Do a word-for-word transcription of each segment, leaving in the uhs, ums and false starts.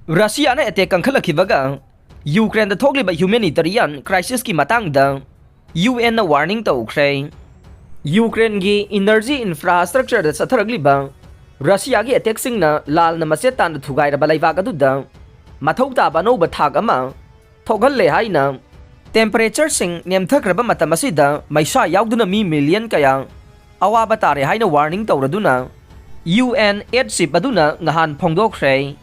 ꯔꯁꯤꯌꯥꯅ attack ꯀꯟꯈꯠꯂꯛꯈꯤꯕꯒ ꯌꯨꯀ꯭ꯔꯦꯟꯗ ꯊꯣꯛꯂꯤꯕ humanitarian ꯀ꯭ꯔꯥꯏꯁꯤꯁꯀꯤ ꯃꯇꯥꯡꯗ U ꯑꯦꯟꯅ warning ꯇꯧꯈ꯭ꯔꯦ꯫ ꯌꯨꯀ꯭ꯔꯦꯟꯒꯤ ꯏꯅꯔꯖꯤ ꯏꯟꯐ꯭ꯔꯥꯁ꯭ꯇ꯭ꯔꯛꯆꯔꯗ ꯆꯠꯊꯔꯛꯂꯤꯕ ꯔꯁꯤꯌꯥꯒꯤ ꯑꯦꯇꯦꯛꯁꯤꯡꯅ ꯂꯥꯜꯅ ꯃꯆꯦꯠ ꯇꯥꯅ ꯊꯨꯒꯥꯏꯔꯕ ꯂꯩꯕꯥꯛ ꯑꯗꯨꯗ ꯃꯊꯧ ꯇꯥꯕ ꯑꯅꯧꯕ ꯊꯥꯛ ꯑꯃ ꯊꯣꯛꯍꯜꯂꯦ ꯍꯥꯏꯅ ꯇꯦꯝꯄꯔꯦꯆꯔꯁꯤꯡ ꯅꯦꯝꯊꯈ꯭ꯔꯕ ꯃꯇꯝ ꯑꯁꯤꯗ ꯃꯩꯁꯥ ꯌꯥꯎꯗꯨꯅ ꯃꯤ ꯃꯤꯂꯤꯌꯟ ꯀꯌꯥ ꯑꯋꯥꯕ ꯇꯥꯔꯦ ꯍꯥꯏꯅ ꯋꯥꯔꯅꯤꯡ ꯇꯧꯔꯗꯨꯅ ꯌꯨ ꯑꯦꯟ ꯑꯦꯠ ꯆꯤꯞ ꯑꯗꯨꯅ ꯉꯍꯥꯟ ꯐꯣꯡꯗꯣꯛꯈ꯭ꯔꯦ꯫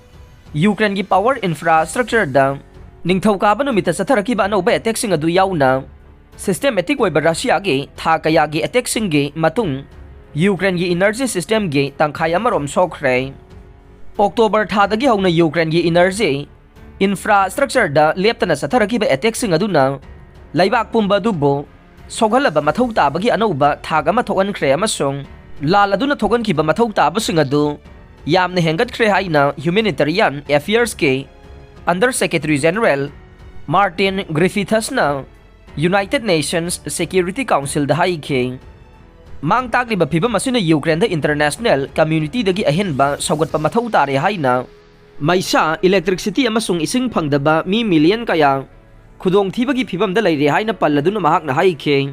ꯌꯨꯀ꯭ꯔꯦꯟꯒꯤ ꯄꯥꯋꯔ ꯏꯟꯐ꯭ꯔꯥꯁ꯭ꯇ꯭ꯔꯛꯆꯔꯗ ꯅꯤꯡꯊꯧꯀꯥꯕ ꯅꯨꯃꯤꯠꯇ ꯆꯠꯊꯔꯛꯈꯤꯕ ꯑꯅꯧꯕ ꯑꯦꯇꯦꯛꯁꯤꯡ ꯑꯗꯨ ꯌꯥꯎꯅ ꯁꯤꯁꯇꯦꯃꯦꯇꯤꯛ ꯑꯣꯏꯕ ꯔꯁꯤꯌꯥꯒꯤ ꯊꯥ ꯀꯌꯥꯒꯤ ꯑꯦꯇꯦꯛꯁꯤꯡꯒꯤ ꯃꯇꯨꯡ ꯌꯨꯀ꯭ꯔꯦꯟꯒꯤ ꯏꯅꯔꯖꯤ ꯁꯤꯁꯇꯦꯝꯒꯤ ꯇꯪꯈꯥꯏ ꯑꯃꯔꯣꯝ ꯁꯣꯛꯈ꯭ꯔꯦ꯫ ꯑꯣꯛꯇꯣꯕꯔ ꯊꯥꯗꯒꯤ ꯍꯧꯅ ꯌꯨꯀ꯭ꯔꯦꯟꯒꯤ ꯏꯅꯔꯖꯤ ꯏꯟꯐ꯭ꯔꯥꯁ꯭ꯇ꯭ꯔꯛꯆꯔꯗ ꯂꯦꯞꯇꯅ ꯆꯠꯊꯔꯛꯈꯤꯕ ꯑꯦꯇꯦꯛꯁꯤꯡ ꯑꯗꯨꯅ ꯂꯩꯕꯥꯛ ꯄꯨꯝꯕ ꯑꯗꯨꯕꯨ ꯁꯣꯛꯍꯜꯂꯕ ꯃꯊꯧ ꯇꯥꯕꯒꯤ ꯑꯅꯧꯕ ꯊꯥꯛ ꯑꯃ ꯊꯣꯛꯍꯟꯈ꯭ꯔꯦ ꯑꯃꯁꯨꯡ ꯂꯥꯜ ꯑꯗꯨꯅ ꯊꯣꯛꯍꯟꯈꯤꯕ ꯃꯊꯧ ꯇꯥꯕꯁꯤꯡ ꯑꯗꯨ ꯌꯥꯝꯅ ꯍꯦꯟꯒꯠꯈ꯭ꯔꯦ ꯍꯥꯏꯅ ꯍ꯭ꯌꯨꯃꯦꯅꯤꯇꯔꯤꯌꯥꯟ ꯑꯦꯐꯤꯌꯔꯁꯀꯤ ꯑꯟꯗꯔ ꯁꯦꯀ꯭ꯔꯦꯇꯔꯤ ꯖꯦꯅꯔꯦꯜ ꯃꯥꯔꯇꯤꯟ ꯒ꯭ꯔꯤꯐꯤꯊꯁꯅ ꯌꯨꯅꯥꯏꯇꯦꯗ ꯅꯦꯁꯟꯁ ꯁꯦꯀ꯭ꯌꯨꯔꯤꯇꯤ ꯀꯥꯎꯟꯁꯤꯜꯗ ꯍꯥꯏꯈꯤ꯫ ꯃꯥꯡ ꯇꯥꯛꯂꯤꯕ ꯐꯤꯚꯝ ꯑꯁꯤꯅ ꯌꯨꯀ꯭ꯔꯦꯟꯗ ꯏꯟꯇꯔꯅꯦꯁꯅꯦꯜ ꯀꯝꯃ꯭ꯌꯨꯅꯤꯇꯤꯗꯒꯤ ꯑꯍꯦꯟꯕ ꯁꯧꯒꯠꯄ ꯃꯊꯧ ꯇꯥꯔꯦ ꯍꯥꯏꯅ ꯃꯩꯁꯥ, ꯏꯂꯦꯛꯇ꯭ꯔꯤꯛꯁꯤꯇꯤ ꯑꯃꯁꯨꯡ ꯏꯁꯤꯡ ꯐꯪꯗꯕ ꯃꯤ ꯃꯤꯂꯤꯌꯟ ꯀꯌꯥ ꯈꯨꯗꯣꯡꯊꯤꯕꯒꯤ ꯐꯤꯚꯝꯗ ꯂꯩꯔꯦ ꯍꯥꯏꯅ ꯄꯜꯂꯗꯨꯅ ꯃꯍꯥꯛꯅ ꯍꯥꯏꯈꯤ꯫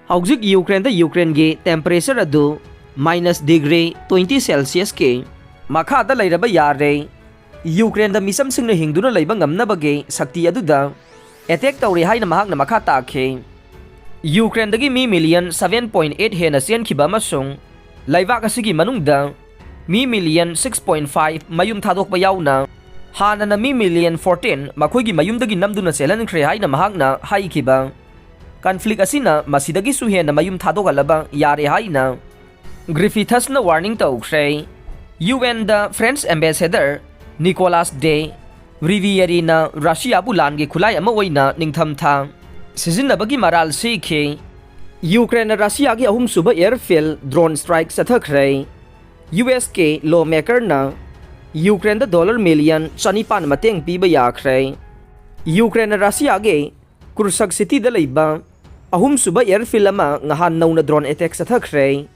ꯍꯧꯖꯤꯛ ꯌꯨꯀ꯭ꯔꯦꯟꯗ ꯌꯨꯀ꯭ꯔꯦꯟꯒꯤ ꯇꯦꯝꯄꯔꯦꯆꯔ ꯑꯗꯨ ꯃꯥꯏꯅꯁ ꯗꯤꯒ꯭ꯔꯤ ꯇ꯭ꯋꯦꯟꯇꯤ ꯁꯦꯜꯁꯤꯌꯁꯀꯤ ꯃꯈꯥꯗ ꯂꯩꯔꯕ ꯌꯥꯔꯦ꯫ ꯌꯨꯀ꯭ꯔꯦꯟꯗ ꯃꯤꯆꯝꯁꯤꯡꯅ ꯍꯤꯡꯗꯨꯅ ꯂꯩꯕ ꯉꯝꯅꯕꯒꯤ ꯁꯛꯇꯤ ꯑꯗꯨꯗ ꯑꯦꯇꯦꯛ ꯇꯧꯔꯤ ꯍꯥꯏꯅ ꯃꯍꯥꯛꯅ ꯃꯈꯥ ꯇꯥꯈꯤ꯫ ꯌꯨꯀ꯭ꯔꯦꯟꯗꯒꯤ ꯃꯤ ꯃꯤꯂꯤꯌꯟ ꯁꯚꯦꯟ ꯄꯣꯏꯟ ꯑꯩꯠ ꯍꯦꯟꯅ ꯆꯦꯟꯈꯤꯕ ꯑꯃꯁꯨꯡ ꯂꯩꯕꯥꯛ ꯑꯁꯤꯒꯤ ꯃꯅꯨꯡꯗ ꯃꯤ ꯃꯤꯂꯤꯌꯟ ꯁꯤꯛꯁ ꯄꯣꯏꯟ ꯐꯥꯏꯚ ꯃꯌꯨꯝ ꯊꯥꯗꯣꯛꯄ ꯌꯥꯎꯅ ꯍꯥꯟꯅꯅ ꯃꯤ ꯃꯤꯂꯤꯌꯟ ꯐꯣꯔꯇꯤꯟ ꯃꯈꯣꯏꯒꯤ ꯃꯌꯨꯝꯗꯒꯤ ꯅꯝꯗꯨꯅ ꯆꯦꯜꯍꯟꯈ꯭ꯔꯦ ꯍꯥꯏꯅ ꯃꯍꯥꯛꯅ ꯍꯥꯏꯈꯤꯕ ꯀꯟꯐ꯭ꯂꯤꯛ ꯑꯁꯤꯅ ꯃꯁꯤꯗꯒꯤꯁꯨ ꯍꯦꯟꯅ ꯃꯌꯨꯝ ꯊꯥꯗꯣꯛꯍꯜꯂꯕ ꯌꯥꯔꯦ ꯍꯥꯏꯅ ꯒ꯭ꯔꯤꯐꯤꯊꯁꯅ ꯋꯥꯔꯅꯤꯡ ꯇꯧꯈ꯭ꯔꯦ꯫ ꯌꯨ ꯑꯦꯟꯗ ꯐ꯭ꯔꯦꯟꯁ ꯑꯦꯝꯕꯦꯁꯦꯗꯔ ꯅꯤꯀꯣꯂꯥꯁ ꯗꯦ ꯔꯤꯚꯤꯌꯦꯔꯤꯅ ꯔꯁꯤꯌꯥꯕꯨ ꯂꯥꯟꯒꯤ ꯈꯨꯠꯂꯥꯏ ꯑꯃ ꯑꯣꯏꯅ ꯅꯤꯡꯊꯝꯊꯥ ꯁꯤꯖꯤꯟꯅꯕꯒꯤ ꯃꯔꯥꯜ ꯁꯤꯈꯤ꯫ ꯌꯨꯀ꯭ꯔꯦꯟꯅ ꯔꯁꯤꯌꯥꯒꯤ ꯑꯍꯨꯝꯁꯨꯕ ꯑꯦꯌꯔꯐꯤꯜ ꯗ꯭ꯔꯣꯟ ꯁ꯭ꯇ꯭ꯔꯥꯏꯛ ꯆꯠꯊꯈ꯭ꯔꯦ꯫ ꯌꯨ ꯑꯦꯁꯀꯤ ꯂꯣ ꯃꯦꯀꯔꯅ ꯌꯨꯀ꯭ꯔꯦꯟꯗ ꯗꯣꯂꯔ ꯃꯤꯂꯤꯌꯟ ꯆꯅꯤꯄꯥꯟ ꯃꯇꯦꯡ ꯄꯤꯕ ꯌꯥꯈ꯭ꯔꯦ꯫ ꯌꯨꯀ꯭ꯔꯦꯟꯅ ꯔꯁꯤꯌꯥꯒꯤ ꯀꯨꯔꯁꯛ ꯁꯤꯇꯤꯗ ꯂꯩꯕ ꯑꯍꯨꯝꯁꯨꯕ ꯑꯦꯌꯔꯐꯤꯜ ꯑꯃ ꯉꯍꯥꯟ ꯅꯧꯅ ꯗ꯭ꯔꯣꯟ ꯑꯦꯇꯦꯛ ꯆꯠꯊꯈ꯭ꯔꯦ꯫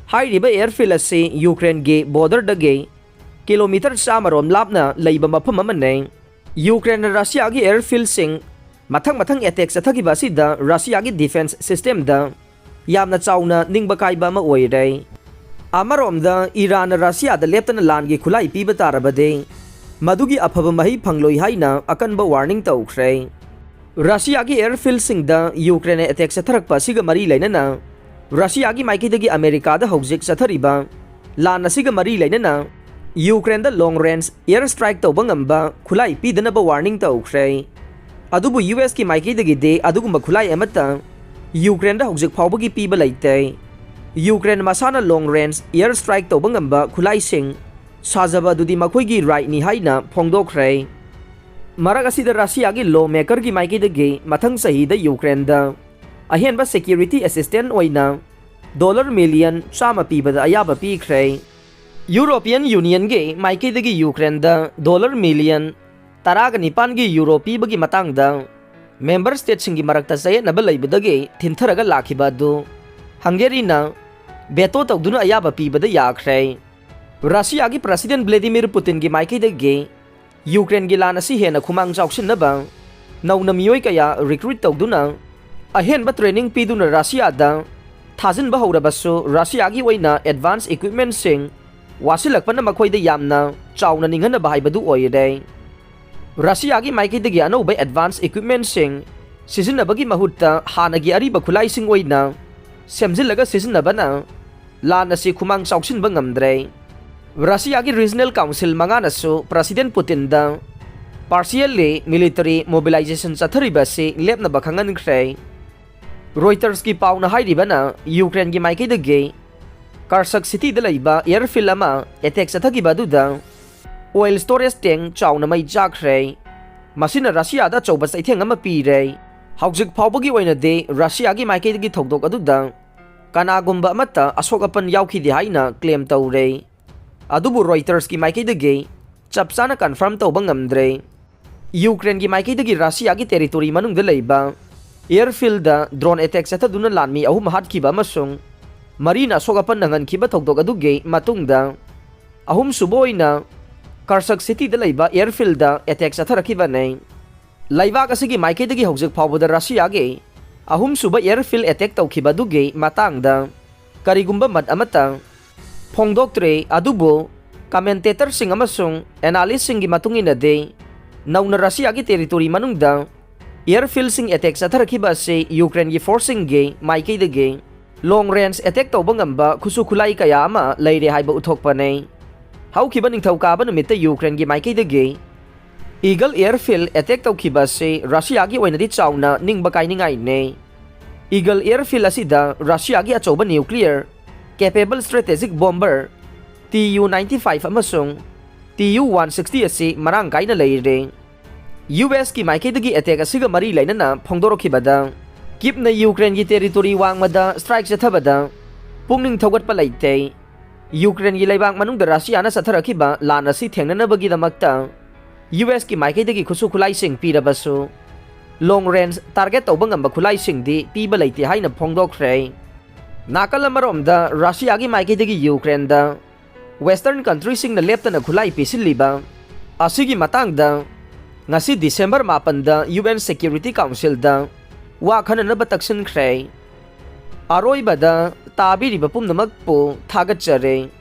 ꯍꯥꯏꯔꯤꯕ ꯑꯦꯌꯔꯐꯤꯜ ꯑꯁꯤ ꯌꯨꯀ꯭ꯔꯦꯟꯒꯤ ꯕꯣꯔꯗꯔꯗꯒꯤ ꯀꯤꯂꯣꯃꯤꯇꯔ ꯆꯥꯝꯃ ꯔꯣꯝ ꯂꯥꯞꯅ ꯂꯩꯕ ꯃꯐꯝ ꯑꯃꯅꯤ꯫ ꯌꯨꯀ꯭ꯔꯦꯟꯅ ꯔꯁꯤꯌꯥꯒꯤ ꯑꯦꯌꯔꯐꯤꯜꯁꯤꯡ ꯃꯊꯪ ꯃꯊꯪ ꯑꯦꯇꯦꯛ ꯆꯠꯊꯈꯤꯕ ꯑꯁꯤꯗ ꯔꯁꯤꯌꯥꯒꯤ ꯗꯤꯐꯦꯟꯁ ꯁꯤꯁꯇꯦꯝꯗ ꯌꯥꯝꯅ ꯆꯥꯎꯅ ꯅꯤꯡꯕ ꯀꯥꯏꯕ ꯑꯃ ꯑꯣꯏꯔꯦ꯫ ꯑꯃꯔꯣꯝꯗ ꯏꯔꯥꯟꯅ ꯔꯁꯤꯌꯥꯗ ꯂꯦꯞꯇꯅ ꯂꯥꯟꯒꯤ ꯈꯨꯠꯂꯥꯏ ꯄꯤꯕ ꯇꯥꯔꯕꯗꯤ ꯃꯗꯨꯒꯤ ꯑꯐꯕ ꯃꯍꯩ ꯐꯪꯂꯣꯏ ꯍꯥꯏꯅ ꯑꯀꯟꯕ ꯋꯥꯔꯅꯤꯡ ꯇꯧꯈ꯭ꯔꯦ꯫ ꯔꯁꯤꯌꯥꯒꯤ ꯑꯦꯌꯔꯐꯤꯜꯁꯤꯡꯗ ꯌꯨꯀ꯭ꯔꯦꯟꯅ ꯑꯦꯇꯦꯛ ꯆꯠꯊꯔꯛꯄ ꯑꯁꯤꯒ ꯃꯔꯤ ꯂꯩꯅꯅ ꯔꯁꯤꯌꯥꯒꯤ ꯃꯥꯏꯀꯩꯗꯒꯤ ꯑꯃꯦꯔꯤꯀꯥꯗ ꯍꯧꯖꯤꯛ ꯆꯠꯊꯔꯤꯕ ꯂꯥꯟ ꯑꯁꯤꯒ ꯃꯔꯤ ꯂꯩꯅꯅ ꯌꯨꯀ꯭ꯔꯦꯟꯗ ꯂꯣꯡ ꯔꯦꯟꯖ ꯑꯦꯌꯔ ꯁ꯭ꯇ꯭ꯔꯥꯏꯛ ꯇꯧꯕ ꯉꯝꯕ ꯈꯨꯠꯂꯥꯏ ꯄꯤꯗꯅꯕ ꯋꯥꯔꯅꯤꯡ ꯇꯧꯈ꯭ꯔꯦ꯫ ꯑꯗꯨꯕꯨ ꯌꯨ ꯑꯦꯁꯀꯤ ꯃꯥꯏꯀꯩꯗꯒꯤꯗꯤ ꯑꯗꯨꯒꯨꯝꯕ ꯈꯨꯠꯂꯥꯏ ꯑꯃꯠꯇ ꯌꯨꯀ꯭ꯔꯦꯟꯗ ꯍꯧꯖꯤꯛ ꯐꯥꯎꯕꯒꯤ ꯄꯤꯕ ꯂꯩꯇꯦ꯫ ꯌꯨꯀ꯭ꯔꯦꯟ ꯃꯁꯥꯅ ꯂꯣꯡ ꯔꯦꯟꯖ ꯑꯦꯌꯔ ꯁ꯭ꯇ꯭ꯔꯥꯏꯛ ꯇꯧꯕ ꯉꯝꯕ ꯈꯨꯠꯂꯥꯏꯁꯤꯡ ꯁꯥꯖꯕ ꯑꯗꯨꯗꯤ ꯃꯈꯣꯏꯒꯤ ꯔꯥꯏꯠꯅꯤ ꯍꯥꯏꯅ ꯐꯣꯡꯗꯣꯛꯈ꯭ꯔꯦ꯫ ꯃꯔꯛ ꯑꯁꯤꯗ ꯔꯁꯤꯌꯥꯒꯤ ꯂꯣ ꯃꯦꯀꯔꯒꯤ ꯃꯥꯏꯀꯩꯗꯒꯤ ꯃꯊꯪ ꯆꯍꯤꯗ ꯌꯨꯀ꯭ꯔꯦꯟꯗ ꯑꯍꯦꯟꯕ ꯁꯦꯀ꯭ꯌꯨꯔꯤꯇꯤ ꯑꯦꯁꯤꯁꯇꯦꯟ ꯑꯣꯏꯅ ꯗꯣꯂꯔ ꯃꯤꯂꯤꯌꯟ ꯆꯥꯝꯃ ꯄꯤꯕꯗ ꯑꯌꯥꯕ ꯄꯤꯈ꯭ꯔꯦ꯫ ꯌꯨꯔꯣꯄꯤꯌꯟ ꯌꯨꯅꯤꯌꯟꯒꯤ ꯃꯥꯏꯀꯩꯗꯒꯤ ꯌꯨꯀ꯭ꯔꯦꯟꯗ ꯗꯣꯂꯔ ꯃꯤꯂꯤꯌꯟ ꯇꯔꯥꯒ ꯅꯤꯄꯥꯟꯒꯤ ꯌꯨꯔꯣ ꯄꯤꯕꯒꯤ ꯃꯇꯥꯡꯗ ꯃꯦꯝꯕꯔ ꯁ꯭ꯇꯦꯠꯁꯤꯡꯒꯤ ꯃꯔꯛꯇ ꯆꯌꯦꯠꯅꯕ ꯂꯩꯕꯗꯒꯤ ꯊꯤꯟꯊꯔꯒ ꯂꯥꯛꯈꯤꯕ ꯑꯗꯨ ꯍꯪꯒꯦꯔꯤꯅ ꯚꯦꯇꯣ ꯇꯧꯗꯨꯅ ꯑꯌꯥꯕ ꯄꯤꯕꯗ ꯌꯥꯈ꯭ꯔꯦ꯫ ꯔꯁꯤꯌꯥꯒꯤ ꯄ꯭ꯔꯁꯤꯗꯦꯟ ꯚ꯭ꯂꯦꯗꯤꯃꯤꯔ ꯄꯨꯇꯤꯟꯒꯤ ꯃꯥꯏꯀꯩꯗꯒꯤ ꯌꯨꯀ꯭ꯔꯦꯟꯒꯤ ꯂꯥꯟ ꯑꯁꯤ ꯍꯦꯟꯅ ꯈꯨꯃꯥꯡ ꯆꯥꯎꯁꯤꯟꯅꯕ ꯅꯧꯅ ꯃꯤꯑꯣꯏ ꯀꯌꯥ ꯔꯤꯀ꯭ꯔꯨꯠ ꯇꯧꯗꯨꯅ ꯑꯍꯦꯟꯕ ꯇ꯭ꯔꯦꯅꯤꯡ ꯄꯤꯗꯨꯅ ꯔꯁꯤꯌꯥꯗ ꯊꯥꯖꯤꯟꯕ ꯍꯧꯔꯕꯁꯨ, ꯔꯁꯤꯌꯥꯒꯤ ꯑꯣꯏꯅ ꯑꯦꯗꯚꯥꯟꯁ ꯏꯀ꯭ꯋꯤꯞꯃꯦꯟꯠꯁꯤꯡ ꯋꯥꯁꯤꯜꯂꯛꯄꯅ ꯃꯈꯣꯏꯗ ꯌꯥꯝꯅ ꯆꯥꯎꯅ ꯅꯤꯡꯍꯟꯅꯕ ꯍꯥꯏꯕꯗꯨ ꯑꯣꯏꯔꯦ꯫ ꯔꯁꯤꯌꯥꯒꯤ ꯃꯥꯏꯀꯩꯗꯒꯤ ꯑꯅꯧꯕ ꯑꯦꯗꯚꯥꯟꯁ ꯏꯀ꯭ꯋꯤꯞꯃꯦꯟꯠꯁꯤꯡ ꯁꯤꯖꯤꯟꯅꯕꯒꯤ ꯃꯍꯨꯠꯇ ꯍꯥꯟꯅꯒꯤ ꯑꯔꯤꯕ ꯈꯨꯠꯂꯥꯏꯁꯤꯡ ꯑꯣꯏꯅ ꯁꯦꯝꯖꯤꯜꯂꯒ ꯁꯤꯖꯤꯟꯅꯕꯅ ꯂꯥꯟ ꯑꯁꯤ ꯈꯨꯃꯥꯡ ꯆꯥꯎꯁꯤꯟꯕ ꯉꯝꯗ꯭ꯔꯦ꯫ ꯔꯁꯤꯌꯥꯒꯤ ꯔꯤꯖꯅꯦꯜ ꯀꯥꯎꯟꯁꯤꯜ ꯃꯉꯥꯅꯁꯨ ꯄ꯭ꯔꯁꯤꯗꯦꯟ ꯄꯨꯇꯤꯟꯗ ꯄꯥꯔꯁꯤꯌꯦꯜꯂꯤ ꯃꯤꯂꯤꯇꯔꯤ ꯃꯣꯕꯤꯂꯥꯏꯖꯦꯁꯟ ꯆꯠꯊꯔꯤꯕ ꯑꯁꯤ ꯂꯦꯞꯅꯕ ꯈꯪꯍꯟꯈ꯭ꯔꯦ꯫ ꯔꯣꯏꯇꯔꯁꯀꯤ ꯄꯥꯎꯅ ꯍꯥꯏꯔꯤꯕꯅ, ꯌꯨꯀ꯭ꯔꯦꯟꯒꯤ ꯃꯥꯏꯀꯩꯗꯒꯤ ꯀꯥꯔꯁꯛ ꯁꯤꯇꯤꯗ ꯂꯩꯕ ꯑꯦꯌꯔꯐꯤꯜꯗ ꯑꯃ ꯑꯦꯇꯦꯛ ꯆꯠꯊꯈꯤꯕ ꯑꯗꯨꯗ ꯑꯣꯏꯜ ꯁ꯭ꯇꯣꯔꯦꯖ ꯇꯦꯡ ꯆꯥꯎꯅ ꯃꯩ ꯆꯥꯛꯈ꯭ꯔꯦ꯫ ꯃꯁꯤꯅ ꯔꯁꯤꯌꯥꯗ ꯑꯆꯧꯕ ꯆꯩꯊꯦꯡ ꯑꯃ ꯄꯤꯔꯦ꯫ ꯍꯧꯖꯤꯛ ꯐꯥꯎꯕꯒꯤ ꯑꯣꯏꯅꯗꯤ ꯔꯁꯤꯌꯥꯒꯤ ꯃꯥꯏꯀꯩꯗꯒꯤ ꯊꯧꯗꯣꯛ ꯑꯗꯨꯗ ꯀꯅꯥꯒꯨꯝꯕ ꯑꯃꯠꯇ ꯑꯁꯣꯛ ꯑꯄꯟ ꯌꯥꯎꯈꯤꯗꯦ ꯍꯥꯏꯅ ꯀ꯭ꯂꯦꯝ ꯇꯧꯔꯦ꯫ ꯑꯗꯨꯕꯨ ꯔꯣꯏꯇꯔꯁꯀꯤ ꯃꯥꯏꯀꯩꯗꯒꯤ ꯆꯞ ꯆꯥꯅ ꯀꯟꯐꯥꯔꯝ ꯇꯧꯕ ꯉꯝꯗ꯭ꯔꯦ꯫ ꯌꯨꯀ꯭ꯔꯦꯟꯒꯤ ꯃꯥꯏꯀꯩꯗꯒꯤ ꯔꯁꯤꯌꯥꯒꯤ ꯇꯦꯔꯤꯇꯣꯔꯤ ꯃꯅꯨꯡꯗ ꯂꯩꯕ ꯑꯦꯌꯔꯐꯤꯜꯗ ꯗ꯭ꯔꯣꯟ ꯑꯦꯇꯦꯛ ꯆꯠꯊꯗꯨꯅ ꯂꯥꯟꯃꯤ ꯑꯍꯨꯝ ꯍꯥꯠꯈꯤꯕ ꯑꯃꯁꯨꯡ ꯃꯔꯤꯅ ꯑꯁꯣꯛ ꯑꯄꯟ ꯅꯪꯍꯟꯈꯤꯕ ꯊꯧꯗꯣꯛ ꯑꯗꯨꯒꯤ ꯃꯇꯨꯡꯗ, ꯑꯍꯨꯝꯁꯨꯕ ꯑꯣꯏꯅ ꯀꯔꯁꯛ ꯁꯤꯇꯤꯗ ꯂꯩꯕ ꯑꯦꯌꯔꯐꯤꯜꯗ ꯑꯦꯇꯦꯛ ꯆꯠꯊꯔꯛꯈꯤꯕꯅꯤ꯫ ꯂꯩꯕꯥꯛ ꯑꯁꯤꯒꯤ ꯃꯥꯏꯀꯩꯗꯒꯤ ꯍꯧꯖꯤꯛ ꯐꯥꯎꯕꯗ ꯔꯁꯤꯌꯥꯒꯤ ꯑꯍꯨꯝꯁꯨꯕ ꯑꯦꯌꯔꯐꯤꯜ ꯑꯦꯇꯦꯛ ꯇꯧꯈꯤꯕ ꯑꯗꯨꯒꯤ ꯃꯇꯥꯡꯗ ꯀꯔꯤꯒꯨꯝꯕ ꯃꯠ ꯑꯃꯠꯇ ꯐꯣꯡꯗꯣꯛꯇ꯭ꯔꯤ꯫ ꯑꯗꯨꯕꯨ ꯀꯃꯦꯟꯇꯦꯇꯔꯁꯤꯡ ꯑꯃꯁꯨꯡ ꯑꯦꯅꯥꯂꯤꯁꯁꯤꯡꯒꯤ ꯃꯇꯨꯡ ꯏꯟꯅꯗꯤ, ꯅꯧꯅ ꯔꯁꯤꯌꯥꯒꯤ ꯇꯦꯔꯤꯇꯣꯔꯤ ꯃꯅꯨꯡꯗ ꯑꯦꯌꯔꯐꯤꯜꯁꯤꯡ ꯑꯦꯇꯦꯛ ꯆꯠꯊꯔꯛꯈꯤꯕ ꯑꯁꯤ ꯌꯨꯀ꯭ꯔꯦꯟꯒꯤ ꯐꯣꯔꯁꯁꯤꯡꯒꯤ ꯃꯥꯏꯀꯩꯗꯒꯤ ꯂꯣꯡ ꯔꯦꯟꯖ ꯑꯦꯇꯦꯛ ꯇꯧꯕ ꯉꯝꯕ ꯈꯨꯠꯁꯨ ꯈꯨꯠꯂꯥꯏ ꯀꯌꯥ ꯑꯃ ꯂꯩꯔꯦ ꯍꯥꯏꯕ ꯎꯠꯊꯣꯛꯄꯅꯤ꯫ ꯍꯧꯈꯤꯕ ꯅꯤꯡꯊꯧꯀꯥꯕ ꯅꯨꯃꯤꯠꯇ ꯌꯨꯀ꯭ꯔꯦꯟꯒꯤ ꯃꯥꯏꯀꯩꯗꯒꯤ ꯏꯒꯜ ꯑꯦꯌꯔꯐꯤꯜ ꯑꯦꯇꯦꯛ ꯇꯧꯈꯤꯕ ꯑꯁꯤ ꯔꯁꯤꯌꯥꯒꯤ ꯑꯣꯏꯅꯗꯤ ꯆꯥꯎꯅ ꯅꯤꯡꯕ ꯀꯥꯏꯅꯤꯡꯉꯥꯏꯅꯤ꯫ ꯏꯒꯜ ꯑꯦꯌꯔꯐꯤꯜ ꯑꯁꯤꯗ ꯔꯁꯤꯌꯥꯒꯤ ꯑꯆꯧꯕ nuclear capable strategic bomber T U ninety five ꯑꯃꯁꯨꯡ ꯇꯤ ꯌꯨ ꯋꯥꯟ ꯁꯤꯛꯁꯇꯤ ꯑꯁꯤ ꯃꯔꯥꯡ ꯀꯥꯏꯅ ꯂꯩꯔꯦ꯫ ꯌꯨ ꯑꯦꯁꯀꯤ ꯃꯥꯏꯀꯩꯗꯒꯤ ꯑꯦꯇꯦꯛ ꯑꯁꯤꯒ ꯃꯔꯤ ꯂꯩꯅꯅ ꯐꯣꯡꯗꯣꯔꯛꯈꯤꯕꯗ, ꯀꯤꯞꯅ ꯌꯨꯀ꯭ꯔꯦꯟꯒꯤ ꯇꯦꯔꯤꯇꯣꯔꯤ ꯋꯥꯡꯃꯗ ꯁ꯭ꯇ꯭ꯔꯥꯏꯛ ꯆꯠꯊꯕꯗ ꯄꯨꯛꯅꯤꯡ ꯊꯧꯒꯠꯄ ꯂꯩꯇꯦ꯫ ꯌꯨꯀ꯭ꯔꯦꯟꯒꯤ ꯂꯩꯕꯥꯛ ꯃꯅꯨꯡꯗ ꯔꯁꯤꯌꯥꯅ ꯆꯠꯊꯔꯛꯈꯤꯕ ꯂꯥꯟ ꯑꯁꯤ ꯊꯦꯡꯅꯅꯕꯒꯤꯗꯃꯛꯇ ꯌꯨ ꯑꯦꯁꯀꯤ ꯃꯥꯏꯀꯩꯗꯒꯤ ꯈꯨꯠꯁꯨ ꯈꯨꯠꯂꯥꯏꯁꯤꯡ ꯄꯤꯔꯕꯁꯨ, ꯂꯣꯡ ꯔꯦꯟꯖ ꯇꯥꯔꯒꯦꯠ ꯇꯧꯕ ꯉꯝꯕ ꯈꯨꯠꯂꯥꯏꯁꯤꯡꯗꯤ ꯄꯤꯕ ꯂꯩꯇꯦ ꯍꯥꯏꯅ ꯐꯣꯡꯗꯣꯛꯈ꯭ꯔꯦ꯫ ꯅꯥꯀꯜ ꯑꯃꯔꯣꯝꯗ ꯔꯁꯤꯌꯥꯒꯤ ꯃꯥꯏꯀꯩꯗꯒꯤ ꯌꯨꯀ꯭ꯔꯦꯟꯗ ꯋꯦꯁꯇꯔꯟ ꯀꯟꯇ꯭ꯔꯤꯁꯤꯡꯅ ꯂꯦꯞꯇꯅ ꯈꯨꯠꯂꯥꯏ ꯄꯤꯁꯤꯜꯂꯤꯕ ꯑꯁꯤꯒꯤ ꯃꯇꯥꯡꯗ ꯉꯁꯤ ꯗꯤꯁꯦꯝꯕꯔ ꯃꯥꯄꯟꯗ ꯌꯨ ꯑꯦꯟ ꯁꯦꯀ꯭ꯌꯨꯔꯤꯇꯤ ꯀꯥꯎꯟꯁꯤꯜꯗ ꯋꯥ ꯈꯟꯅꯅꯕ ꯇꯛꯁꯤꯟꯈ꯭ꯔꯦ꯫ ꯑꯔꯣꯏꯕꯗ ꯇꯥꯕꯤꯔꯤꯕ ꯄꯨꯝꯅꯃꯛꯄꯨ ꯊꯥꯒꯠꯆꯔꯤ꯫